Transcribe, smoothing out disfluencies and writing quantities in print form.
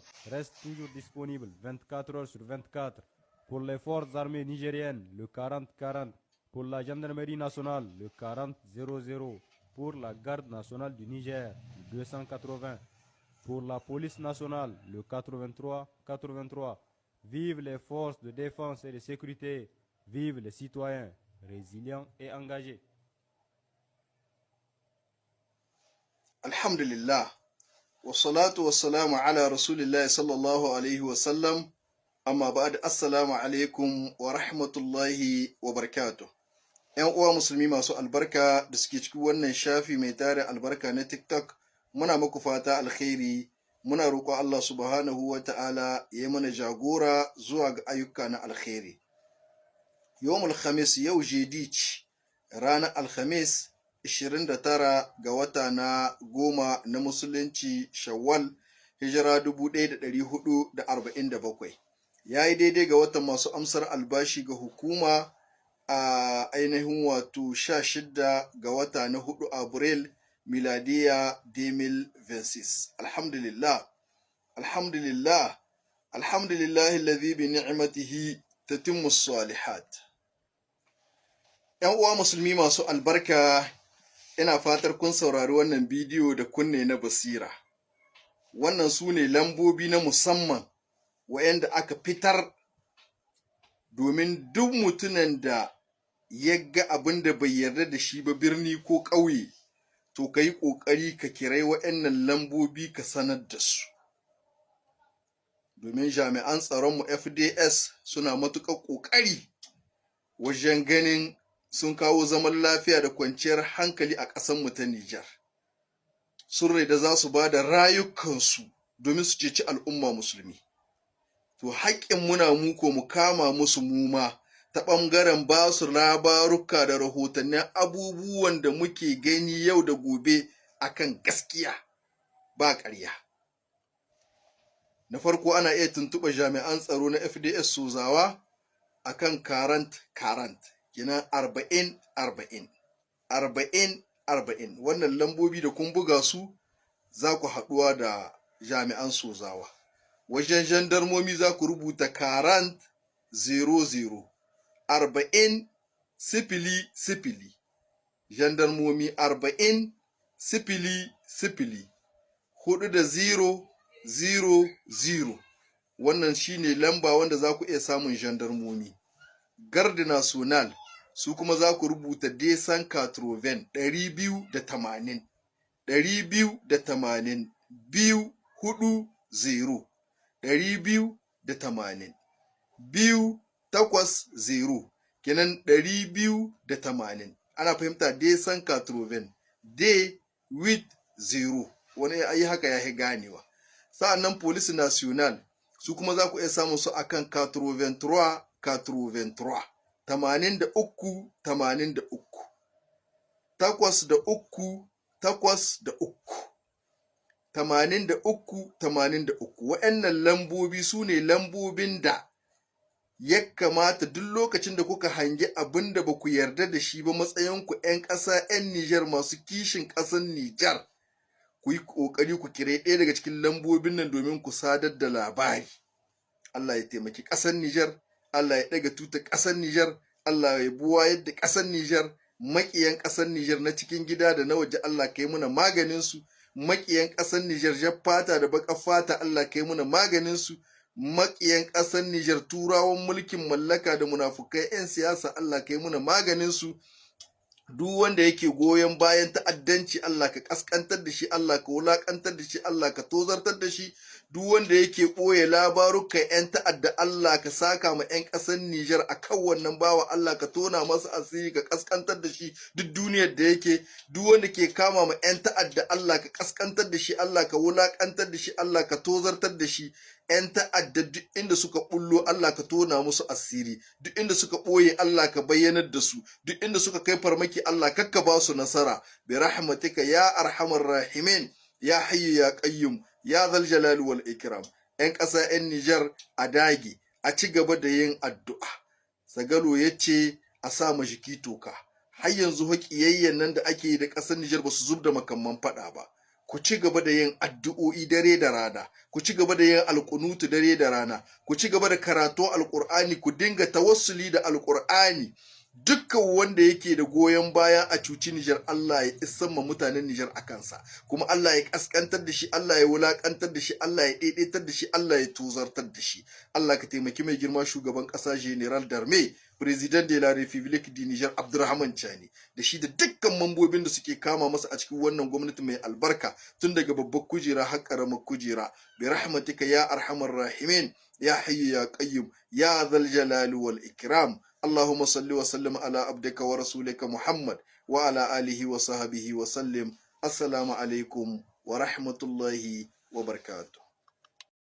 défense reste toujours disponible 24 heures sur 24. Pour les forces armées nigériennes, le 40-40. Pour la gendarmerie nationale, le 40-00. Pour la garde nationale du Niger, le 280. Pour la police nationale, le 83-83. Vive les forces de défense et de sécurité. Vive les citoyens résilients et engagés. Alhamdulillah, wassalatu wassalamu ala rasulillahi sallallahu alaihi wasallam, amma ba'ad, assalamu alaikum wa rahmatullahi wa barakatuh. ‘Yan uwa musulmi masu albarka da suke cikin wannan shafi mai tare albarka na TikTok, muna muku fata alkhairi, muna roƙon Allah subhanahu wa ta'ala ya mana jagora zuwa ga ayyuka na alkhairi. Yawmul Khamis, yau jeudi, ranar Alhamis 29 ga wata na 10 na Musulunci, Shawwal, hijira 1447. Ya yi daidai ga watan masu amsar albashi ga hukuma a ainihin wato 16 ga wata na 4, Abril, miladiya 2026. Alhamdulillah, alhamdulillah, alhamdulillah alladhi bi ni'matihi tatimmu salihat. ‘Yan uwa musulmi masu albarka, ina fatar kun saurari wannan bidiyo da kunne na basira. Wannan su ne lambobi na musamman wa'yanda aka fitar domin duk mutumin da ya ga abin da bai yarda da shi ba, birni ko ƙauye, to ka yi ƙoƙari ka kirai wa'yannan lambobi ka sanar da su. Domin jami'an tsaronmu FDS suna matuƙar ƙoƙari wajen ganin sun kawo zaman lafiya da kwanciyar hankali a ƙasarmu ta Nijar. Sun da za su ba da rayukansu domin su ceci al'umma musulmi. To haƙƙin muna mu ko mu kama musu muma ta ɓangaren ba su labaruka da rahotannin abubuwan da muke gani yau da gobe akan gaskiya ba ƙarya. Na farko, ana iya tuntuɓa jami'an tsaro na FDS Sozawa akan 40 40, kenan 40 40, 40 40. Wannan lambobi da kun buga su za ku haɗuwa da jami'an Sozawa. Wajen jandarmomi za ku rubuta 40 00, 40 0 0. Jandarmomi 40 0 0, 4 da 0 0 0. Wannan shine lamba wanda za ku iya samun jandarmomi. Garde Nationale su kuma za ku rubuta 280, 280, 280, 2 4 0, 280, 2 8 0, kenan 280. Ana fahimta? 280, deux huit zéro. Wani ayi haka ya ganewa. Sa'annan Police Nationale su kuma za ku iya samun su akan 83 83, 83 83, 8 da 3, 8 da 3, 83 83. Wa'annan lambobi su ne lambobin da ya kamata duk lokacin da kuka hangi abin da ba ku yarda da shi ba, matsayinku 'yan ƙasa, 'yan Nijar masu kishin ƙasar Nijar, ku yi ƙoƙari ku kire ɗaya daga cikin lambobin nan domin ku sadar da labari. Allah ya taimaki ƙasar Nijar, Allah ya ɗaga tuta ƙasar Nijar, Allah ya buwa yadda ƙasar Nijar, maƙiyan ƙasar Nijar na cikin gida da na waje, Allah ka yi muna maganin su, maƙiyan ƙasar Nijar jar fata da baƙar fata, Allah ka yi muna maganin su, maƙiyan ƙasar Nijar turawan mulkin mallaka da munafukai 'yan siyasa, Allah ka yi muna maganin su. Duk wanda yake goyon bayan ta'addanci, Allah ka kaskantar da shi, Allah ka wulakantar da shi, Allah ka tozartar da shi. Duk wanda yake ɓoye labarukan 'yan ta'adda, Allah ka saka ma 'yan ƙasar Nijar a kan wannan bawa, Allah ka tona masa asiri, ka kaskantar da shi duk duniyar da yake. Duk wanda ke kama ma 'yan ta'adda, Allah ka kaskantar da shi, Allah ka wulakantar da shi, Allah ka tozartar da shi. 'Yan ta'adda duk inda suka bullo, Allah ka tona musu asiri. Duk inda suka ɓoye, Allah ka bayyanar da su. Duk inda suka kai farmaki, Allah kakka ba su nasara. Bi rahmatika ya arhamar rahimin, ya hayyu ya qayyum, ya zal jalali wal ikram. 'Yan ƙasa, 'yan Nijar, a dage a ci gaba da yin addu'a. Sagalo ya ce a sa ma jiki toka. Har yanzu haƙiyayyen nan da ake yi da ƙasar Nijar ba su zub da makamman faɗa ba. Ku ci gaba da yin addu'o'i dare da rana, ku ci gaba da yin alƙunutu dare da rana, ku ci gaba da karatun Alƙur'ani, ku dinga tawassuli da Alƙur'ani. Dukkan wanda yake da goyon baya a cuci Nijar, Allah ya isan ma mutanen Nijar a kansa, kuma Allah ya kaskantar da shi, Allah ya wulakantar da shi, Allah ya daidaitar da shi, Allah ya tozartar da shi. Allah ka taimaki mai girma shugaban ƙasa, Général d'armée, Président de la République du Niger, Abdourahamane Tiani, da shi da dukkan mambobin da suke kama masa a cikin wannan gwamnati mai albarka, tun daga babbar kujera har karamar kujera. Bi rahmatika ya arhamar rahimin, ya hayyu ya qayyum, ya dhal jalali wal ikram. اللهم صل وسلم على عبدك ورسولك محمد وعلى آله وصحبه وسلم. السلام عليكم ورحمة الله وبركاته.